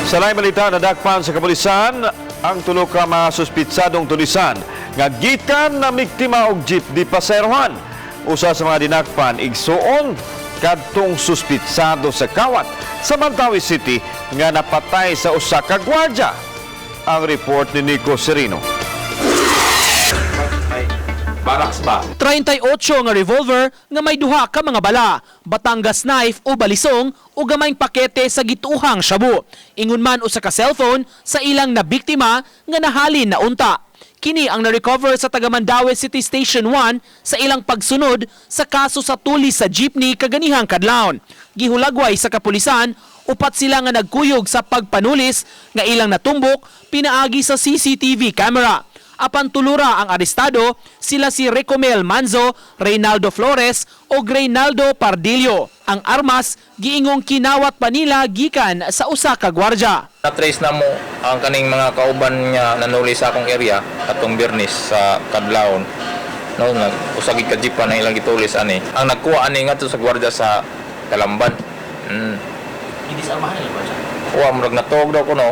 Sa laing balita, nadakpan sa kapulisan ang tulo ka mga suspitsadong tulisan nga gikan na biktima og jeep di paserohan. Usa sa mga dinakpan, igsuon kadtong suspitsado sa kawat sa Mantawi City nga napatay sa usa ka gwardya. Ang report ni Nico Serino. Barracks ba? 38 nga revolver nga may duha ka mga bala, Batangas knife o balisong o gamayng pakete sa gituhang shabu. Ingon man usa ka cellphone sa ilang nabiktima nga nahalin na unta. Kini ang na-recover sa taga Mandaue City Station 1 sa ilang pagsunod sa kaso sa tulis sa jeepney kaganihang kadlawon. Gihulagway sa kapulisan, upat sila nga nagkuyog sa pagpanulis nga ilang natumbok pinaagi sa CCTV camera. Apan tulura ang arestado, sila si Recomel Manzo, Reynaldo Flores o Reynaldo Pardillo. Ang armas giingong kinawat pa nila gikan sa usa ka gwardya. Na-trace na mo ang kaning mga kauban nga nanuli sa akong area atong Biyernes sa Kadlawon. No, nag usa gid ka jeep pa na ilang gitulis ani. Ang nagkuha ani ngadto sa gwardiya sa Talamban. Gidisarmahan nila gwardya. Kuha murag natuog daw kuno.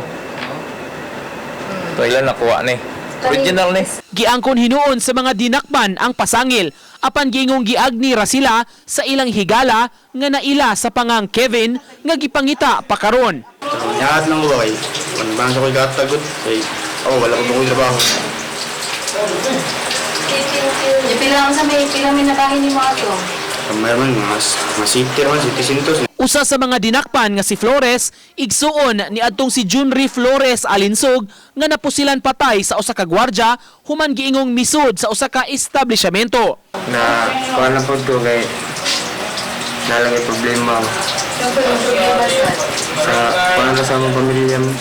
To ilan nakuha ni. Original ni. Giangkon hinuon sa mga dinakpan ang pasangil apan giingong giagni ra sila sa ilang higala nga naila sa pangang Kevin nga gipangita pa karon. Yahat lang ko ba kay Panbang sa ko'y gatagod. Kay, ako wala ko ba trabaho. Pila sa may pila may nabahin ni mga to. Kamay man, mga city man, city sintos. Usa sa mga dinakpan nga si Flores, igsuon ni adtong si Junri Flores Alinsog nga napusilan patay sa usa ka gwardya human giingong misud sa usa ka establishmento. Na, kuha lang po ito kay nalagay problema sa kuha lang sa among pamilya mo.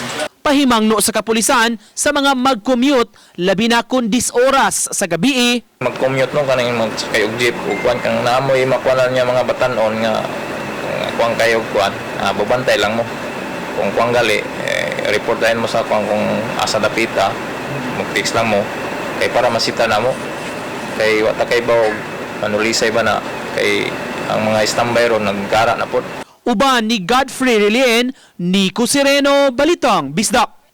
Pahimangno sa kapulisan sa mga mag-commute labi na kun 10 oras sa gabi. Mag-commute no kaning magsakay og jeep ug kuan kang naamoy makuanan niya mga batanon nga nga kuan kayo kuan, babantay lang mo. Kung kuan gali eh, reportahin mo sa kuan kung asa dapita, mag-fix lang mo kay para masita na mo kay wa ta kay bawog manulisay ba na kay ang mga standby ron naggara na pod. Uban ni Godfrey Relien, Nico Sereno, Balitang Bisdak.